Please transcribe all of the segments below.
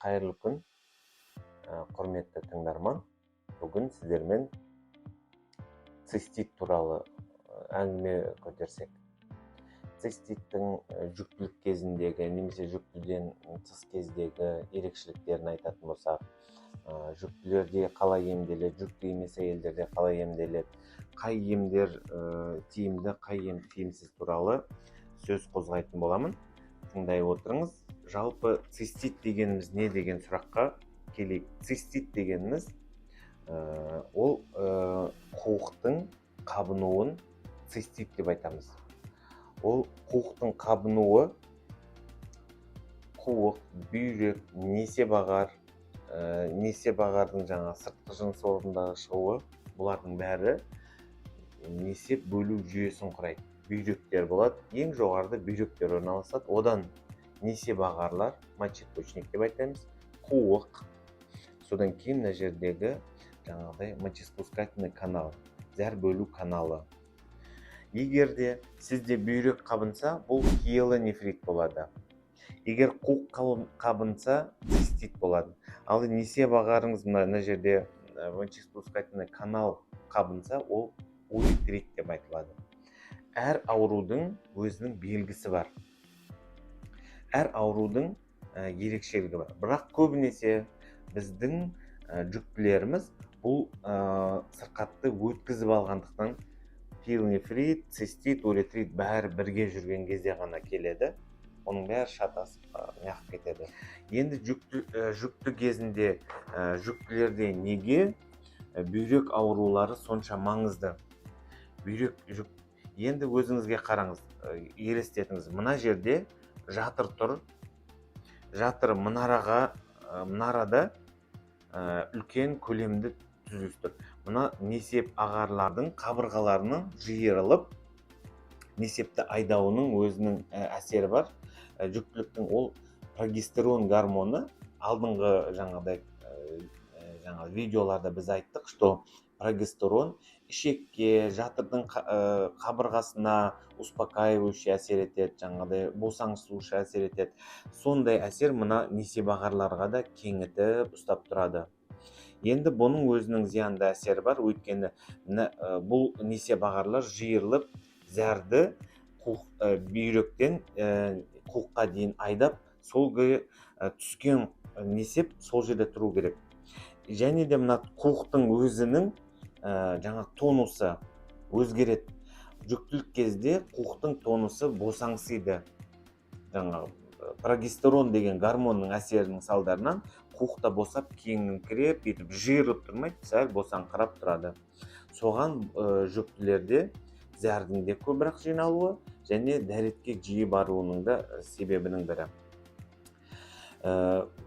Қайырлы күн, құрметті тыңдарман! Бүгін сіздермен цистит туралы әңгіме көтерсек. Циститтің жүктілік кезіндегі немесе жүктіліктен тыс кездегі ерекшеліктерін айтатын болсақ, жүктілерде қалай емделеді, жүкті емес әйелдерде қалай емделеді, қай емдер тиімді, қай ем тиімсіз туралы сөз қозғайтын боламын. Тыңдай отырыңыз. Жалпы, цистит дегеніміз не деген сұраққа келейік. Цистит дегеніміз ол қуықтың қабынуын цистит деп айтамыз. Ол қуықтың қабынуы, қуық, бүйрек, несеп ағар, несеп ағардың жаңа сыртқы жыныс органдағы шығуы, бұлардың бәрі несеп бөлу жүйесін құрайды. Бүйректер болады, ең жоғарыда бүйректер орналасады, одан несеп ағарлар, мочеточник деп айтамыз, қуық, содан кейін мына жердегі жаңағыдай мочеиспускательный канал, зәр бөлу каналы. Егер де сізде бүйрек қабынса, бұл пиелонефрит болады. Егер қуық қабынса, цистит болады. Ал несеп ағарыңыз, мына жерде мочеиспускательный канал қабынса, ол уретрит деп айтылады. Әр аурудың өзінің белгісі бар, әр аурудың ерекшелігі бар. Бірақ көбінесе біздің жүктілеріміз бұл сырқатты өткізіп алғандықтан, пиелонефрит, цистит, уретрит бәрі бірге жүрген кезде ғана келеді. Оның бәрі шатасып, неғып кетеді. Енді жүкті кезінде, жүктілерде неге бүйрек аурулары сонша маңызды? Бүйрек жүк, енді өзіңізге қараңыз, елестетіңіз: мына жерде жатыр тұр, жатыр мұнараға, мұнарада үлкен көлемді түзіліс тұр. Мына несеп ағарлардың қабырғаларының жиырылып, несепті айдауының өзінің әсері бар. Жүктіліктің ол прогестерон гормоны, алдыңғы жаңағыдай жаңа видеоларда біз айттық, что прогестерон ішекке, жатырдың қабырғасына успокаивающий әсер етеді, жаңағыдай босаңсушы әсер етеді. Сондай әсер мына несеп ағарларға да кеңітіп ұстап тұрады. Енді бұның өзінің зиянды әсері бар, өйткені мына, бұл несеп ағарлар жиырылып, зәрді қуық, бүйректен қуыққа дейін айдап, сол күйі түскен несеп сол жерде тұру керек. Және де мына қуықтың өзінің жаңа тонусы өзгереді. Жүктілік кезде қуықтың тонусы босаңсиды. Жаңағы прогестерон деген гормонның әсерінің салдарынан қуық та босап, кеңіңкіреп, бүйтіп жиырылып тұрмайды, сәл босаңқырап тұрады. Соған жүктілерде зәрдің де көбірек жиналуы және дәретке жиі баруының да себебінің бірі.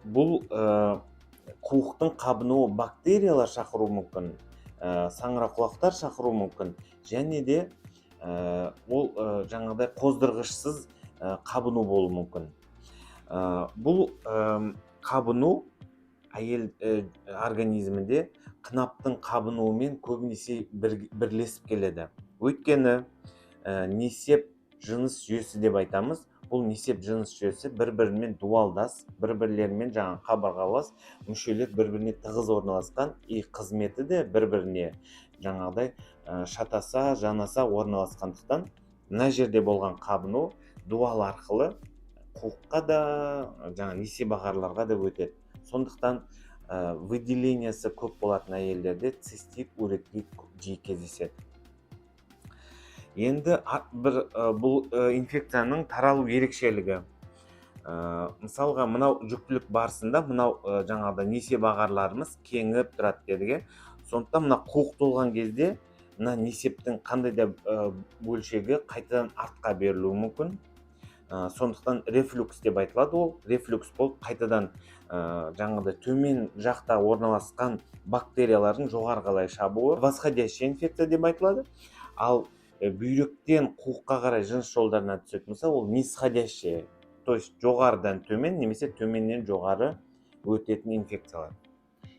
Бұл қуықтың қабынуы бактериялар шақыруы мүмкін, саңырауқұлақтар шақыруы мүмкін және де ол жаңағыдай қоздырғышсыз қабыну болуы мүмкін. Бұл қабыну әйел организмінде қынаптың қабынуымен көбінесе бірлесіп келеді, өйткені несеп жыныс жүйесі деп айтамыз. Бұл несеп жыныс жүйесі бір бірімен дуалдас, бір бірлерімен жаңағы қабырғалас мүшелер, бір біріне тығыз орналасқан и қызметі де бір біріне жаңағыдай шатаса, жанаса орналасқандықтан, мына жерде болған қабыну дуал арқылы қуыққа да, жаңа несеп ағарларға да өтеді. Сондықтан выделениясы көп болатын әйелдерде цистит, уретрит жиі кездеседі. Енді бір бұл инфекцияның таралу ерекшелігі, мысалға, мынау жүктілік барысында мынау жаңағыдай несеп ағарларымыз кеңіп тұрады дедік, иә. Сондықтан мына қуық толған кезде мына несептің қандай да бөлшегі қайтадан артқа берілуі мүмкін. Сондықтан рефлюкс деп айтылады. Ол рефлюкс болып, қайтадан жаңағыдай төмен жақта орналасқан бактериялардың жоғары қарай шабуы восходящая инфекция деп айтылады. Ал бүйректен қуыққа қарай жыныс жолдарына түсетін болса, ол нисходящая, то есть жоғарыдан төмен немесе төменнен жоғары өтетін инфекциялар.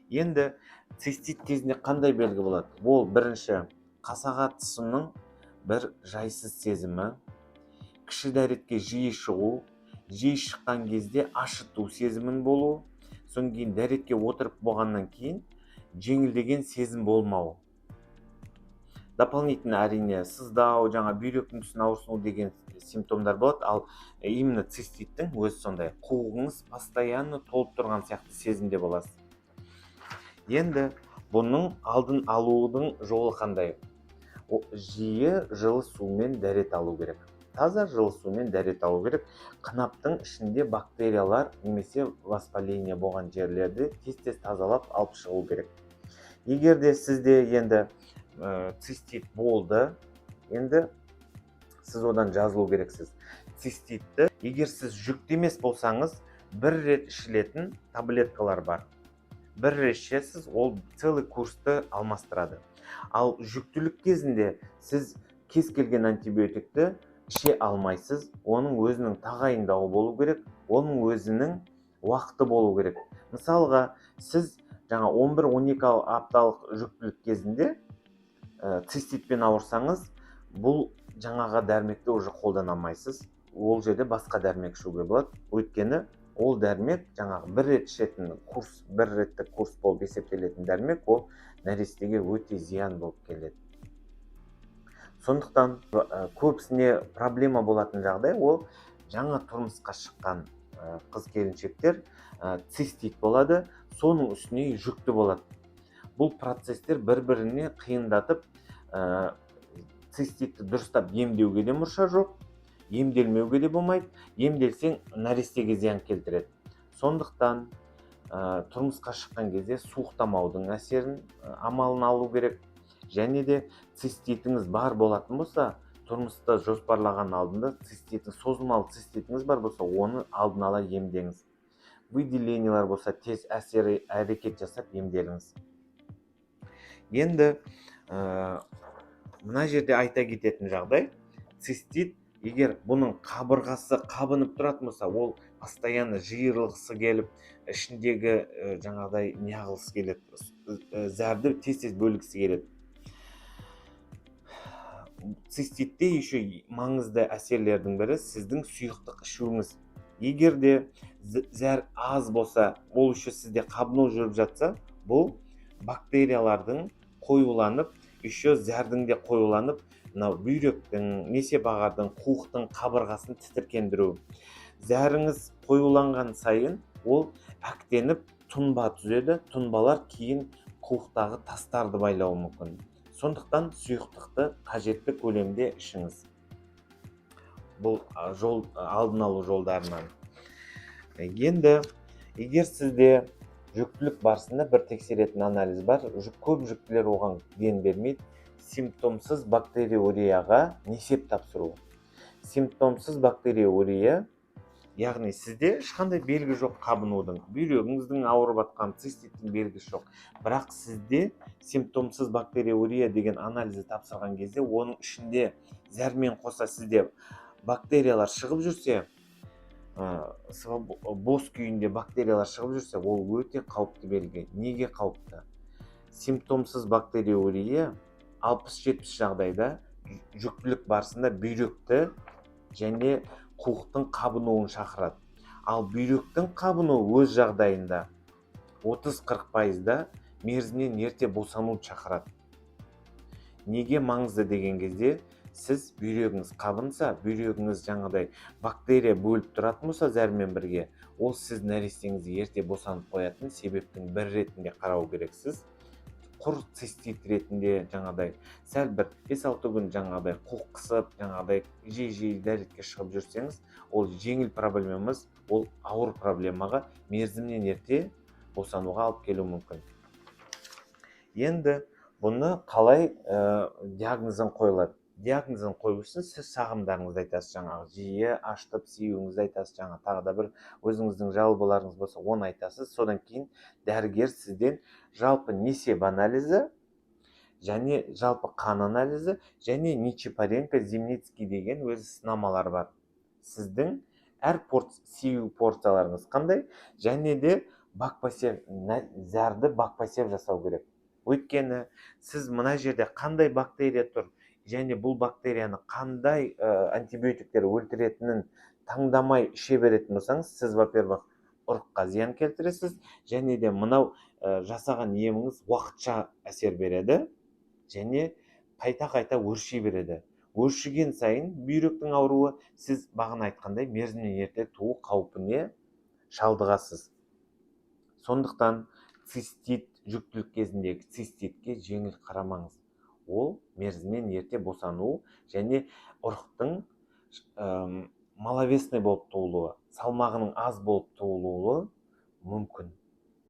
Енді цистит кезінде қандай белгі болады? Ол бірінші қасаға тұсының бір жайсыз сезімі, кіші дәретке жиі шығу, жиі шыққан кезде ашыту сезімін болу. Содан кейін дәретке отырып болғаннан кейін жеңілдеген сезім болмауы. Дополнительно, әрине, сыздау, жаңа бүйректің үстін ауырсыну деген симптомдар болады. Ал именно циститтің өзі сондай: қуығыңыз постоянно толып тұрған сияқты сезімде боласыз. Енді бұның алдын алудың жолы қандай? Жиі жылы сумен дәрет алу керек, таза жылы сумен дәрет алу керек. Қынаптың ішінде бактериялар немесе воспаление болған жерлерді тез тез тазалап алып шығу керек. Егер де сізде енді цистит болды, енді сіз одан жазылу керексіз. Циститті, егер сіз жүкті емес болсаңыз, бір рет ішілетін таблеткалар бар, бір рет ішесіз, ол целый курсты алмастырады. Ал жүктілік кезінде сіз кез келген антибиотикті іше алмайсыз. Оның өзінің тағайындауы болу керек, оның өзінің уақыты болу керек. Мысалға, сіз жаңа 11-12 апталық жүктілік кезінде циститпен ауырсаңыз, бұл жаңағы дәрмекті уже қолдана алмайсыз. Ол жерде басқа дәрмек ішуге болады, өйткені ол дәрмек, жаңағы бір рет ішетін курс, бір реттік курс болып есептелетін дәрмек, ол нәрестеге өте зиян болып келеді. Сондықтан көбісіне проблема болатын жағдай: ол жаңа тұрмысқа шыққан қыз келіншектер цистит болады, соның үстіне жүкті болады. Бұл процесстер бір біріне қиындатып, циститті дұрыстап емдеуге де мұрша жоқ, емделмеуге де болмайды, емделсең, нәрестеге зиян келтіреді. Сондықтан тұрмысқа шыққан кезде суықтамаудың әсерін, амалын алу керек. Және де циститіңіз бар болатын болса, тұрмысты жоспарлаған алдында циститің, созылмалы циститіңіз бар болса, оны алдын ала емдеңіз. Выделениялар болса, тез әсер әрекет жасап емделіңіз. Енді мына жерде айта кететін жағдай: цистит, егер бұның қабырғасы қабынып тұратын болса, ол постоянно жиырылғысы келіп, ішіндегі жаңағыдай неғылғысы келеді, зәрді тез тез бөлгісі келеді. Циститте еще маңызды әсерлердің бірі — сіздің сұйықтық ішуіңіз. Егер де зәр аз болса, ол еще сізде қабыну жүріп жатса, бұл бактериялардың қоюланып, еще зәрдің де қоюланып, мынау бүйректің, несебағардың, қуықтың қабырғасын тітіркендіру. Зәріңіз қоюланған сайын ол әктеніп, тұнба түзеді. Тұнбалар кейін қуықтағы тастарды байлауы мүмкін. Сондықтан сұйықтықты қажетті көлемде ішіңіз. Бұл жол алдын алу жолдарынан. Енді егер сізде жүктілік барысында бір тексеретін анализ бар, көп жүктілер оған ден бермейді: симптомсыз бактериурияға несеп тапсыру. Симптомсыз бактериурия, яғни сізде ешқандай белгі жоқ қабынудың, бүйрегіңіздің ауырып жатқан, циститтің белгісі жоқ, бірақ сізде симптомсыз бактериурия деген анализді тапсырған кезде оның ішінде зәрмен қоса сізде бактериялар шығып жүрсе, бос күйінде бактериялар шығып жүрсе, ол өте қауіпті белгі. Неге қауіпті? Симптомсыз бактериурия 60-70 жағдайда жүктілік барысында бүйректі және қуықтың қабынуын шақырады. Ал бүйректің қабынуы өз жағдайында 30-40 пайызда мерзімнен ерте босануды шақырады. Неге маңызды деген кезде, сіз бүйрегіңіз қабынса, бүйрегіңіз жаңағыдай бактерия бөліп тұратын болса зәрмен бірге, ол сіз нәрестеңізді ерте босанып қоятын себептің бірі ретінде қарау керексіз. Құр цистит ретінде жаңағыдай сәл бір 5-6 күн жаңағыдай қуық қысып, жаңағыдай жиі жиі дәретке шығып жүрсеңіз, ол жеңіл проблема емес, ол ауыр проблемаға, мерзімнен ерте босануға алып келуі мүмкін. Енді бұны қалай диагнозын қойылады? Диагнозын қою үшін сіз шағымдарыңызды айтасыз, жаңағы жиі ашытып сиюіңізді айтасыз, жаңа тағы да бір өзіңіздің жалобаларыңыз болса, оны айтасыз. Содан кейін дәрігер сізден жалпы несеп анализі және жалпы қан анализі және Нечипоренко Зимницкий деген өзі сынамалар бар, сіздің әр сию порцияларыңыз қандай, және де бакпосев, зәрді бакпосев жасау керек. Өйткені сіз мына жерде қандай бактерия тұр және бұл бактерияны қандай антибиотиктер өлтіретінін таңдамай іше беретін болсаңыз, сіз, во первых Ұрыққа зиян келтіресіз. Және де мынау жасаған еміңіз уақытша әсер береді және қайта қайта өрши береді. Өршіген сайын бүйректің ауруы, сіз бағана айтқандай, мерзімінен ерте туу қаупіне шалдығасыз. Сондықтан цистит, жүктілік кезіндегі циститке жеңіл қарамаңыз. Ол мерзімнен ерте босану және ұрықтың маловесный болып туылуы, салмағының аз болып туылуы мүмкін.